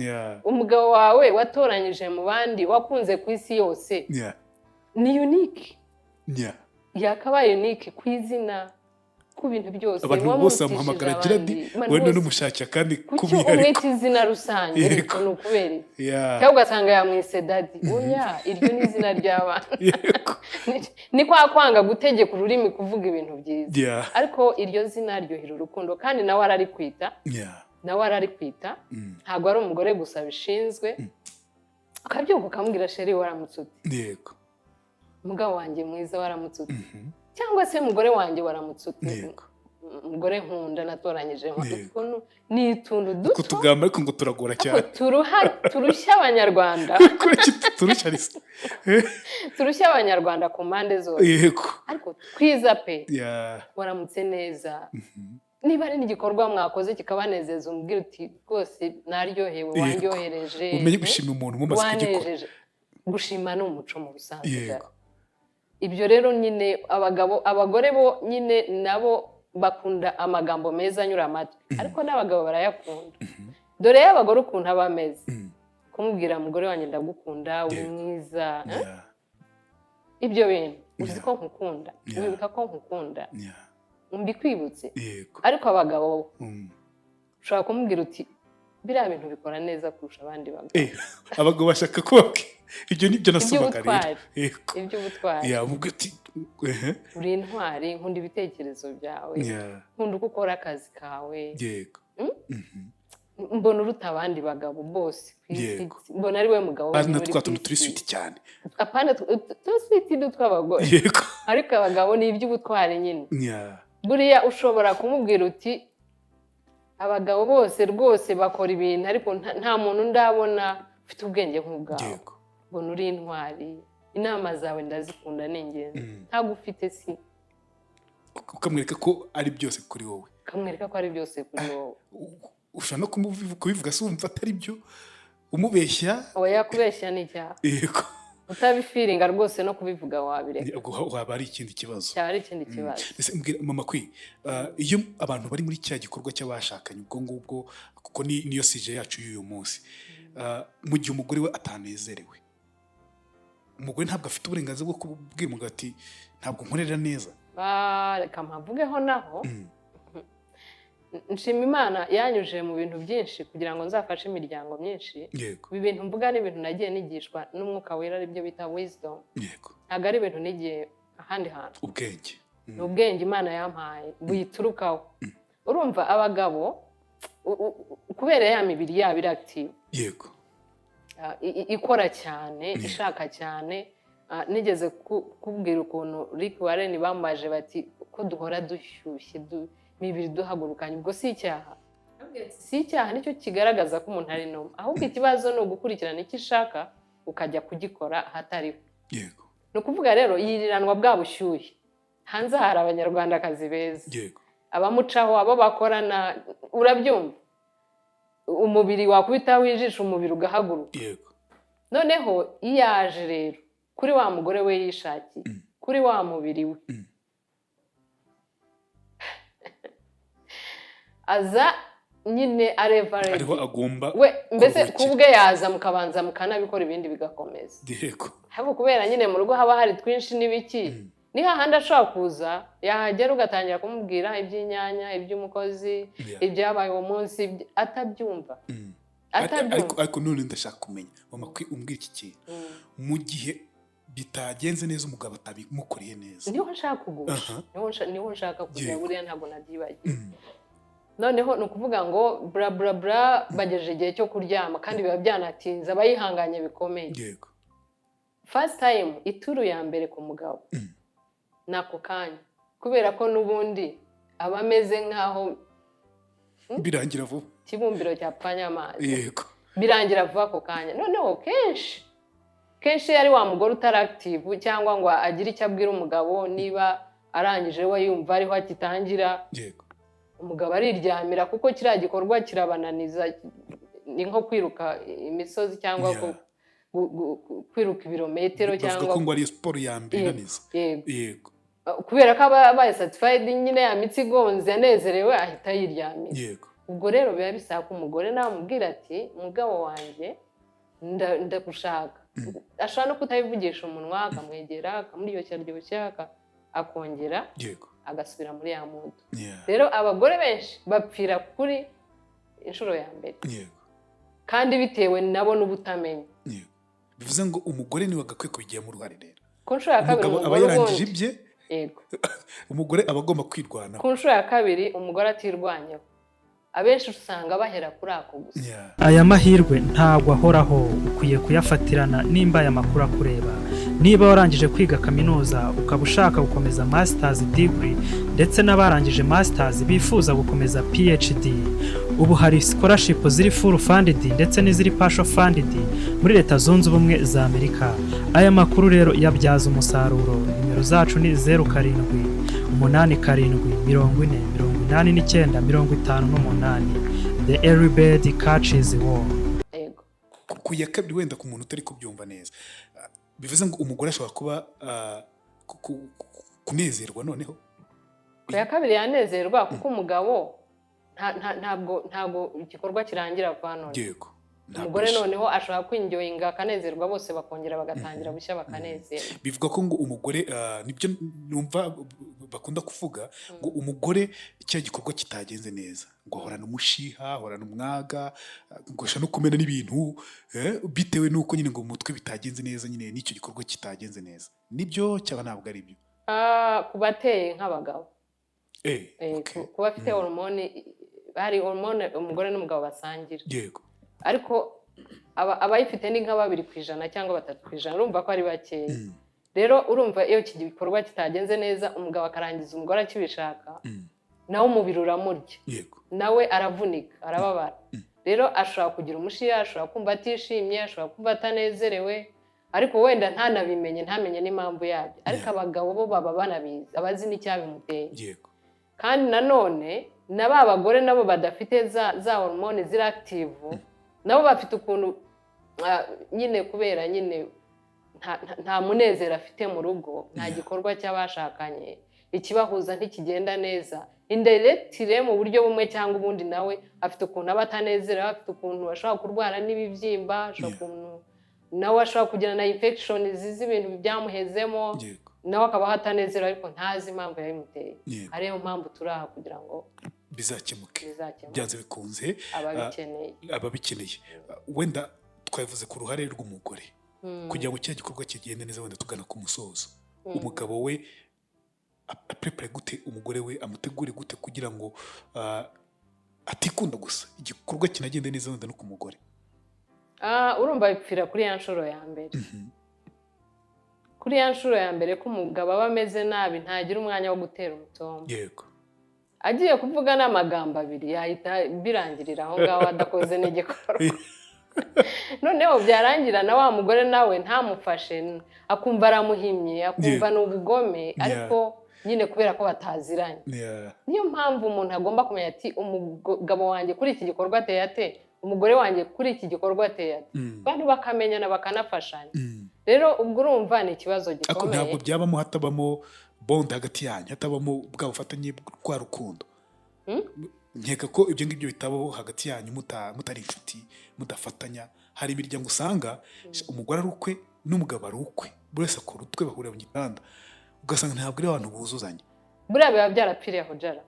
S1: Umugabo wawe watoranyije mu bandi, wakunze ku isi yose, ni unique. Yakabaye unique ku izina, ku bintu byose.
S2: Abantu bose
S1: Wamurutishije
S2: bamuhamagara Gerard.
S1: abandi. Abantu
S2: Wenda
S1: bose.
S2: n'umushakira kandi
S1: Kuki
S2: k'umwihariko.
S1: umwita izina rusange? Ariko ni ukubera iki? Cyangwa ugasanga yamwise daddy. Oya, iryo ni izina ry'abana. Ni kwa kwanga gutegeka ururimi kuvuga ibintu byiza. Ariko iryo zina ryohera urukundo, kandi nawe ararikwita. Nawe ararikwita. Ntabwo ari umugore gusa bishinzwe. Ukabyuka ukamubwira: "Chéri, waramutse ute?" "Mugabo wanjye mwiza, waramutse ute?" Cyangwa se: "Mugore wanjye, waramutse ute?" "Mugore nkunda natoranyije." Ukuntu ni utuntu
S2: Utwo
S1: duto.
S2: tugambo ariko ngo turagora cyane.
S1: Turuha, turushya Abanyarwanda.
S2: Kuki turushya risa?
S1: Turushya Abanyarwanda ku mpande zose. Ariko twiza pe. Waramutse neza. Niba ari n'igikorwa mwakoze kikabanezeza, umubwira uti: "Rwose naryohewe, wandyohereje."
S2: Umenye gushima umuntu mumaze kugikora.
S1: Wanejeje. Gushima ni umuco mu busanzwe. Ibyo rero nyine abagabo, abagore bo nyine nabo bakunda amagambo meza anyura amatwi, ariko n'abagabo barayakunda. Dore y'abagore ukuntu aba ameze: kumubwira: "Mugore wanjye, ndagukunda, uri mwiza, eh?" Ibyo bintu uzi ko nkukunda, wibuka ko nkukunda, mbikwibutse. Ariko abagabo bo, ushobora kumubwira uti: "Biriya bintu bikora neza kurusha abandi bagabo."
S2: Eh, abagabo bashaka kubabwira ibyo, nibyo nasomaga rero.
S1: Iby'ubutwari. Iby'ubutwari.
S2: Ya, umubwira uti ehe.
S1: "Uri intwari, nkunda ibitekerezo byawe, nkunda uko ukora akazi kawe." "Mbona uruta abandi bagabo bose ku isi. Mbona ari we mugabo
S2: Ari
S1: wenyine
S2: na
S1: uri
S2: twa
S1: ku
S2: tuntu turi
S1: isi."
S2: sweet cyane.
S1: Apana tu sweet ni utw'abagore. Ariko abagabo ni iby'ubutwari nyine. Buriya ushobora kumubwira uti: "Abagabo bose rwose bakora ibintu, ariko nta muntu ndabona ufite ubwenge nk'ubwawe. Mbona uri intwari, inama zawe ndazikunda, ni ingenzi. Ntabwo ufite si."
S2: Ukamwereka ko ari byose kuri wowe.
S1: Ukamwereka ko ari byose kuri wowe.
S2: Ushobora no kubivuga se wumva atari byo, umubeshya.
S1: Oya, kubeshya ni icyaha. Utabifeelinga rwose, no kubivuga wabireka.
S2: Ubwo waba ari ikindi kibazo.
S1: Cyaba ari ikindi kibazo.
S2: Ese mbwira mama kwi, iyo abantu bari muri cya gikorwa cy'abashakanye, ubwo ngubwo kuko niyo sujet yacu y'uyu munsi, mu gihe umugore we atanezerewe, umugore ntabwo afite uburenganzira bwo kubwira umugabo ati: "Ntabwo nkorera neza"?
S1: Reka mpavugeho naho. Nshima Imana yanyujije mu bintu byinshi kugira ngo nzafashe imiryango myinshi. Ibi bintu mvuga ni ibintu nagiye nigishwa n'Umwuka Wera, aribyo bita wisdom. Ntabwo ari ibintu nigiye ahandi hantu.
S2: Ubwenge.
S1: Ni ubwenge Imana yampaye buyiturukaho. Urumva abagabo kubera ya mibiri yabo iri active, ikora cyane, ishaka cyane. Nigeze kubwira ukuntu Rick Warren bamubaje bati: "Ko duhora dushyushye, imibiri duhagurukanye, ubwo si icyaha?" Si icyaha, nicyo kigaragaza ko umuntu ari normal. Ahubwo ikibazo ni ugukurikirana icyo ishaka ukajya kugikora ahatariho. Ni ukuvuga rero yiriranwa bwa bushyuhe. Hanze hari Abanyarwandakazi beza, abamucaho, abo bakorana, urabyumva, umubiri wakubitaho ijisho, umubiri ugahaguruka. Noneho iyo aje rero kuri wa mugore we yishakiye, kuri wa mubiri we, aza nyine areva
S2: Ariho agomba
S1: we mbese
S2: kuruhukira.
S1: Kubwe yaza mukabanza mukanabikora, ibindi bigakomeza. Ariko kubera nyine mu rugo haba hari twinshi n'ibiki, ni hahandi ashobora kuza, yahagera ugatangira kumubwira iby'inyanya, iby'umukozi, ibyabaye uwo munsi, atabyumva. Atabyumva.
S2: Ariko none ndashaka kumenya, mama kwi, umbwira iki kintu: mu gihe bitagenze neza, umugabo atabimukoreye neza?
S1: Niho nshaka kugusha. Niho nshaka kujya. Buriya ntabwo nabyibagiwe. Noneho ni ukuvuga ngo bra bra bra, bagejeje igihe cyo kuryama, kandi biba byanatinze, aba yihanganye bikomeye. First time, ituru ya mbere ku mugabo ni ako kanya, kubera ko n'ubundi aba ameze nk'aho
S2: Birangira vuba.
S1: ikibumbiro cyapfanye amazi. Birangira vuba ako kanya. Noneho kenshi kenshi iyo ari wa mugore utari active cyangwa ngo agire icyo abwira umugabo, niba arangije we yumva ariho akitangira, umugabo ariryamira, kuko kiriya gikorwa kirabananiza. Ni nko kwiruka imisozi cyangwa kwiruka ibirometero
S2: Bavuga
S1: cyangwa
S2: ko ngo ari siporo ya mbere
S1: Yego,
S2: inaniza.
S1: Yego. Kubera ko aba abaye satisfied nyine, ya mitsi igonze, anezerewe, ahita yiryamira. Ubwo rero biba bisaba ko umugore nawe amubwira ati: "Mugabo wanjye, ndagushaka." Ashobora no kutabivugisha umunwa, akamwegera, akamuryoshya ryoshya, akongera agasubira muri ya mood. Rero abagore benshi bapfira kuri inshuro ya mbere kandi bitewe nabo n'ubutamenya.
S2: Bivuze ngo umugore niwe agakwiye kubigiramo uruhare rero.
S1: Ku nshuro ya kabiri,
S2: Umugabo aba
S1: umugore
S2: yarangije
S1: ubundi
S2: ibye.
S1: Yego.
S2: Umugore aba agomba kwirwanaho.
S1: Ku nshuro ya kabiri umugore atirwanyeho, abenshi usanga bahera kuri ako gusa.
S10: Aya mahirwe ntabwo ahoraho, ukwiye kuyafatirana nimba aya makuru akureba. Niba warangije kwiga kaminuza ukaba ushaka gukomeza masters degree, ndetse n'abarangije masters bifuza gukomeza PhD, ubu hari scholarship ziri full funded ndetse n'iziri partial funded muri Leta Zunze Ubumwe za Amerika. Aya makuru rero yabyaza umusaruro. Nimero zacu ni 0787 40 89 58. The early bird catches worm.
S1: Yego.
S2: Ku ya kabiri, wenda ku muntu utari kubyumva neza, bivuze ngo umugore ashobora kuba kunezerwa noneho.
S1: Ku ya kabiri yanezerwa, kuko umugabo ntabwo igikorwa kirangira vuba none.
S2: Nta
S1: Umugore
S2: pressure.
S1: noneho ashobora kwinjoyinga, akanezerwa, bose bakongera bagatangira bushya, bakanezerwa.
S2: Bivuga ko ngo umugore, nibyo numva bakunda kuvuga, ngo umugore cya gikorwa kitagenze neza ngo ahorana umushiha, ahorana umwaga, ngo ashobora no kumena n'ibintu, bitewe n'uko nyine ngo mu mutwe bitagenze neza nyine n'icyo gikorwa kitagenze neza. Nibyo cyangwa ntabwo ari byo?
S1: Ku bateye nk'abagabo, ku bafite hormone, hari hormone umugore n'umugabo basangira, ariko abayifite ni nka 2% cyangwa 3%. Urumva ko ari bakeya. Rero urumva iyo iki gikorwa kitagenze neza, umugabo akarangiza umugore akibishaka, nawe umubiri uramurya, nawe aravunika, arababara. Rero ashobora kugira umushiha, ashobora kumva atishimye, ashobora kumva atanezerewe, ariko wenda ntanabimenye, ntamenye n'impamvu yabyo. Ariko abagabo bo baba banabizi, abazi n'icyabimuteye. Kandi nanone na ba bagore nabo badafite za hormone ziri active, nabo bafite ukuntu, nyine kubera nyine nta munezero afite mu rugo, nta gikorwa cy'abashakanye, ikibahuza ntikigenda neza, indirectly, mu buryo bumwe cyangwa ubundi, nawe afite ukuntu aba atanezerewe, afite ukuntu ashobora kurwara n'ibibyimba, ashobora ukuntu nawe ashobora kugira na infection z'ibintu byamuhezemo, nawe akabaho atanezerewe ariko ntazi impamvu yabimuteye. Ariyo mpamvu turi aha kugira ngo
S2: bizakemuke.
S1: Bizakemuke.
S2: Byanze bikunze.
S1: Ababikeneye.
S2: Ababikeneye. Wenda twavuze ku ruhare rw'umugore kugira ngo kiriya gikorwa kigende neza. Wenda tugana ku musozo, umugabo we aprepare gute umugore we, amutegure gute kugira ngo atikunda gusa, igikorwa kinagende neza wenda no ku mugore?
S1: Urumva bipfira kuri ya nshuro ya mbere, kuri ya nshuro ya mbere ko umugabo aba ameze nabi, ntagira umwanya wo gutera umutombo. Agiye kuvuga n'amagambo abiri yahita birangirira aho ngaho adakoze n'igikorwa. Noneho byarangira na wa mugore nawe ntamufashe, akumva aramuhimye, akumva ni ubugome, ariko nyine kubera ko bataziranye. Niyo mpamvu umuntu agomba kumenya ati: "Umugabo wanjye kuri iki gikorwa ateye ate? Umugore wanjye kuri iki gikorwa ateye ate?" Abantu bakamenyana, bakanafashanya. Rero ubwo urumva ni ikibazo
S2: Ariko
S1: gikomeye.
S2: ntabwo byabamo hatabamo bond hagati yanyu, hatabamo bwa bufatanye, rwa rukundo. Nkeka ko ibyo ngibyo bitabaho hagati yanyu mutari inshuti, mudafatanya. Hari imiryango usanga umugore ari ukwe n'umugabo ari ukwe, buri wese akora utwe, bahurira mu gitanda, ugasanga ntabwo ari abantu buzuzanya.
S1: Buriya biba byarapfiriye aho, Jara.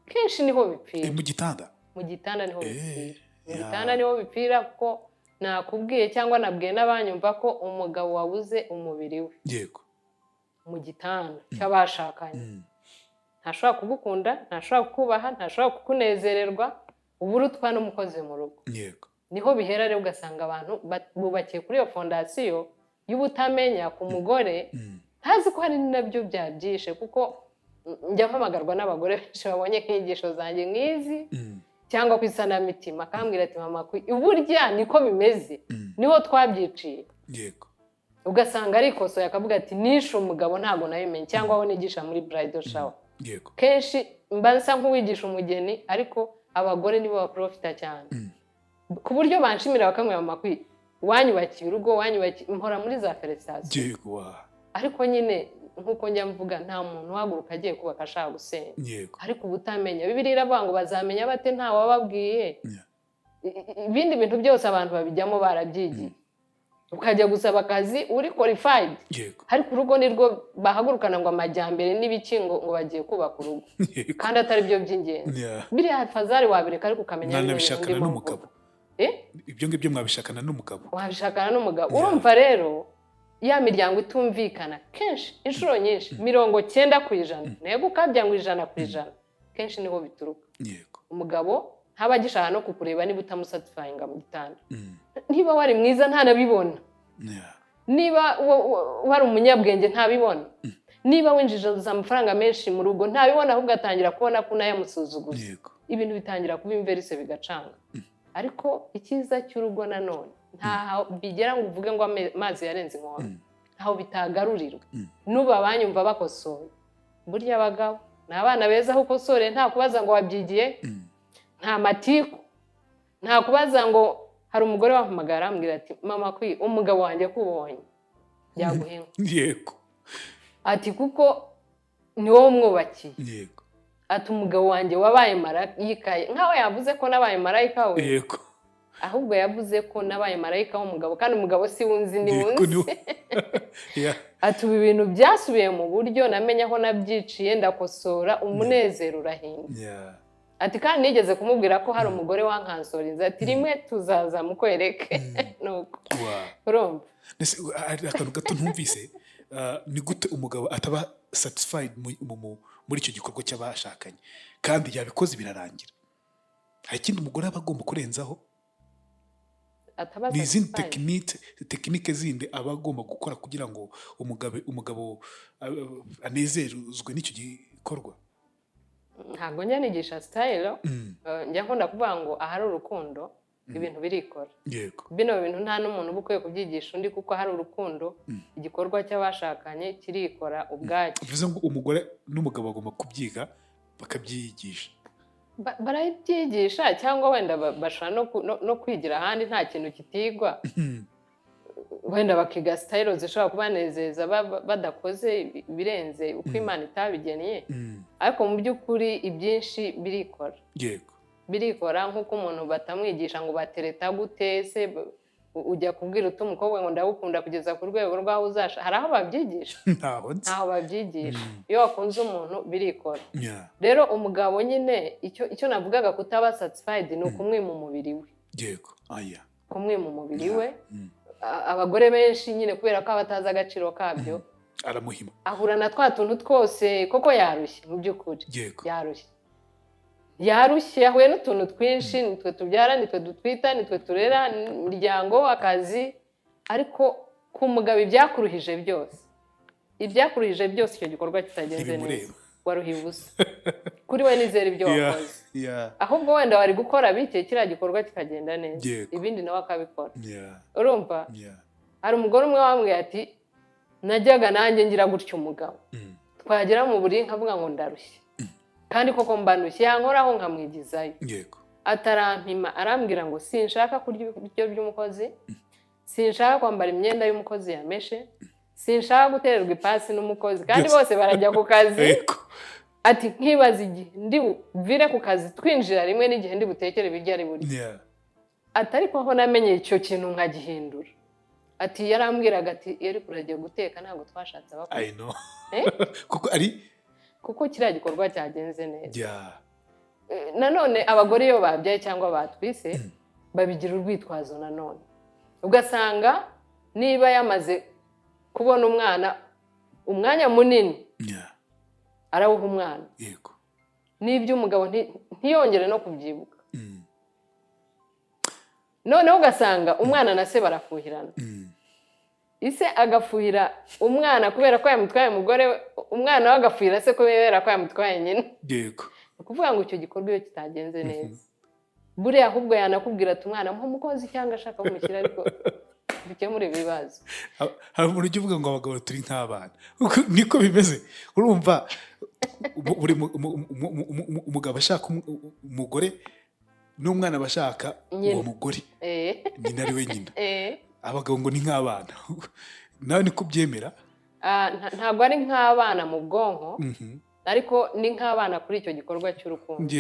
S1: Kenshi niho bipfira.
S2: Mu gitanda.
S1: Mu gitanda niho bipfira, mu gitanda niho bipfira, kuko nakubwiye cyangwa nabwiye n'abanyumva ko umugabo wabuze umubiri we mu gitanda cy'abashakanye ntashobora kugukunda, ntashobora kukubaha, ntashobora kukunezererwa, uba urutwa n'umukozi mu rugo. Niho bihera rero, ugasanga abantu bubakiye kuri iyo fondation y'ubutamenya ku mugore, ntazi ko hari nabyo byabyishe, kuko njya mpamagarwa n'abagore benshi babonye nk'inyigisho zanjye nk'izi cyangwa ku isanamitima, akambwira ati: "Mama, burya niko bimeze, niho twabyiciye." Ugasanga arikosoye, akavuga ati: "Nishe umugabo ntabwo nabimenye." Cyangwa aho nigisha muri bridal shower, kenshi mba nsa nk'uwigisha umugeni, ariko abagore nibo baprofita cyane. Ku buryo banshimira bakambwira: "Mama kwi, wanyubakiye urugo, wanyubakiye." Mpora muri za félicitations.
S2: yego wa
S1: Ariko nyine nk'uko njya mvuga, nta muntu uhaguruka agiye kubaka ashaka gusenya. Ariko uba utamenya, Bibiliya iravuga ngo bazamenya bate nta wababwiye? Ibindi bintu byose abantu babijyamo barabyigiye, ukajya gusaba akazi uri qualified, ariko urugo nirwo bahagurukana ngo amajyambere n'ibiki, ngo bagiye kubaka urugo kandi atari byo by'ingenzi. Biriya fazari wabireka, ariko ukamenya bino bintu
S2: Mwanabishakana
S1: ndimo
S2: n'umugabo.
S1: mvuga. Eh?
S2: Ibyo ngibyo mwabishakana n'umugabo.
S1: Wabishakana n'umugabo. Urumva rero, ya miryango itumvikana kenshi, inshuro nyinshi, 90%, ntego ukabya ngo 100%, kenshi niho bituruka. Umugabo ntaba agishaka no kukureba niba utamusatisfyinga mu gitanda. Niba wari mwiza ntanabibona. Niba wari umunyabwenge ntabibona. Niba winjiza amafaranga menshi mu rugo ntabibona, ahubwo atangira kubona ko unayamusuzuguza. Ibintu bitangira kuba inverse, bigacanga. Ariko icyiza cy'urugo nanone, ntaho bigera ngo uvuge ngo amazi yarenze inkombe, ntaho bitagarurirwa. N'ubu abanyumva bakosoye, burya abagabo ni abana beza. Aho ukosoreye nta kubaza ngo wabyigiye, nta matiku, nta kubaza ngo. Hari umugore wampamagara arambwira ati: "Mama kwi, umugabo wanjye akubonye yaguha inka." Ati: "Kuko ni wowe umwubakiye." Ati: "Umugabo wanjye wabaye marayika." Nkaho yavuze ko nabaye marayika we. Ahubwo yavuze ko nabaye marayika w'umugabo, kandi umugabo si wunzi, ni wunzi. Ati: "Ubu ibintu byasubiye mu buryo, namenye aho nabyiciye, ndakosora, umunezero urahinda." Ati: "Kandi nigeze kumubwira ko hari umugore wankansorinze." Ati: "Rimwe tuzaza mukwereke." Nuko urumva.
S2: Ese hari akantu gato ntumvise? Ni gute umugabo ataba satisfied muri icyo gikorwa cy'abashakanye kandi yabikoze birarangira? Hari ikindi umugore aba agomba kurenzaho?
S1: Ataba
S2: Ni izindi
S1: satisfied.
S2: Technique zindi aba agomba gukora kugira ngo umugabo anezerezwe n'icyo gikorwa?
S1: Ntabwo njya nigisha style. Njya nkunda kuvuga ngo ahari urukundo ibintu birikora. Bino bintu nta n'umuntu uba ukwiye kubyigisha undi, kuko hari urukundo igikorwa cy'abashakanye kirikora ubwacyo.
S2: Bivuze ngo umugore n'umugabo bagomba kubyiga, bakabyigisha.
S1: Barabyigisha cyangwa wenda bashobora no kwigira ahandi, nta kintu kitigwa. Wenda bakiga style zishobora kubanezeza badakoze ibirenze uko Imana itabigennye. Ariko mu by'ukuri ibyinshi birikora. Birikora nk'uko umuntu batamwigisha ngo batereta gute se, ujya kubwira uti umukobwa ngo ndagukunda kugeza ku rwego rw'aho uzasha. Hari aho babyigisha?
S2: Ntaho nzi.
S1: Ntaho babyigisha. Iyo wakunze umuntu birikora. Rero umugabo nyine, icyo navugaga kutaba satisfied ni ukumwima umubiri we.
S2: Yego, aya.
S1: Kumwima umubiri we. Abagore benshi nyine, kubera ko aba atazi agaciro kabyo,
S2: Aramuhima.
S1: ahura na twa tuntu twose, koko yarushye mu by'ukuri. Yarushye, yarushye, yahuye n'utuntu twinshi. Nitwe tubyara, nitwe dutwita, nitwe turera imiryango, akazi. Ariko ku mugabo, ibyakuruhije byose, ibyakuruhije byose, icyo gikorwa kitagenze neza,
S2: Ntibimureba.
S1: waruhiye ubusa. Kuri we nizera ibyo wakoze. Ahubwo wenda wari gukora bike, kiriya gikorwa kikagenda neza, ibindi nawe akabikora. Urumva?
S2: Yeah.
S1: Hari umugore umwe wambwiye ati: "Najyaga nanjye ngira gutya umugabo, twagera mu buriri nkavuga ngo ndarushye, kandi koko mbanushye, yankoraho nkamwigizayo." Atarampima, arambwira ngo: "Sinshaka kurya ibiryo by'umukozi, sinshaka kwambara imyenda y'umukozi yameshe, sinshaka gutererwa ipasi n'umukozi, kandi
S2: Byose.
S1: bose barajya ku kazi." Ati: "Nkibaza igihe ndi buvire ku kazi twinjira rimwe n'igihe ndi butekere ibiryo ari burye." Ati: "Ariko aho namenye icyo kintu nkagihindura," ati, yarambwiraga ati: 'Iyo ariko uragiye guteka, ntabwo twashatse abakozi.'"
S2: I know.
S1: Eh?
S2: Kuko ari
S1: Kuko kiriya gikorwa cyagenze neza. Nanone abagore iyo babyaye cyangwa batwise babigira urwitwazo. Nanone ugasanga niba yamaze kubona umwana, umwanya munini arawuha umwana, n'iby'umugabo ntiyongere no kubyibuka. Noneho ugasanga umwana na se barafuhirana. Ise agafuhira umwana kubera ko yamutwaye umugore we, umwana we agafuhira se kubera ko yamutwaye nyina. Ni ukuvuga ngo icyo gikorwa iyo kitagenze neza, buriya ahubwo yanakubwira ati: "Umwana muha umukozi cyangwa ashaka kumushyira, ariko dukemure ibibazo."
S2: Hari umuntu ujya uvuga ngo abagabo turi nk'abana. Niko bimeze. Urumva, buri umugabo ashaka umugore. N'umwana aba ashaka
S1: Nyina.
S2: uwo mugore, nyina ari we nyina. Abagabo ngo ni nk'abana, nawe niko ubyemera?
S1: Ah, ntabwo ari nk'abana mu bwonko, ariko ni nk'abana kuri icyo gikorwa cy'urukundo.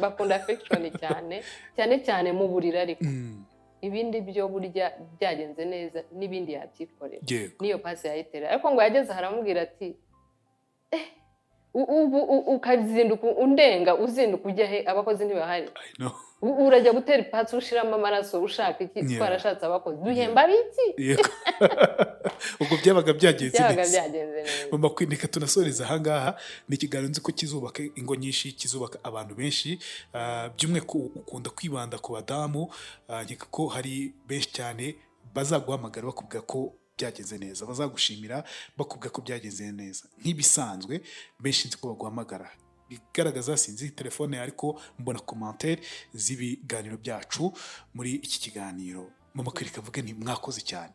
S1: Bakunda affection cyane cyane cyane mu buriri, ariko ibindi byo burya byagenze neza n'ibindi yabyikorera. N'iyo pasi yayitera, ariko ngo yageze aha aramubwira ati: "Eh, ubu ukazinduka undenga, uzinduka ujya he? Abakozi ntibahari."
S2: I know.
S1: Urajya gutera ipasi, ushiramo amaraso, ushaka iki? Twarashatse abakozi, duhemba biki?
S2: Yego, ubwo byabaga byagenze
S1: Byabaga
S2: neza.
S1: byagenze neza.
S2: Mama Queen, reka tunasoreza ahangaha. Ni ikiganiro nzi ko kizubaka ingo nyinshi, kizubaka abantu benshi. By'umwihariko ukunda kwibanda ku badamu. Nkeka ko hari benshi cyane bazaguhamagara bakubwira ko byagenze neza, bazagushimira bakubwira ko byagenze neza. Nk'ibisanzwe, benshi nzi ko baguhamagara, bigaragaza, sinzi telefone, ariko mbona commentaire z'ibiganiro byacu muri iki kiganiro. Mama Queen, reka mvuge nti mwakoze cyane.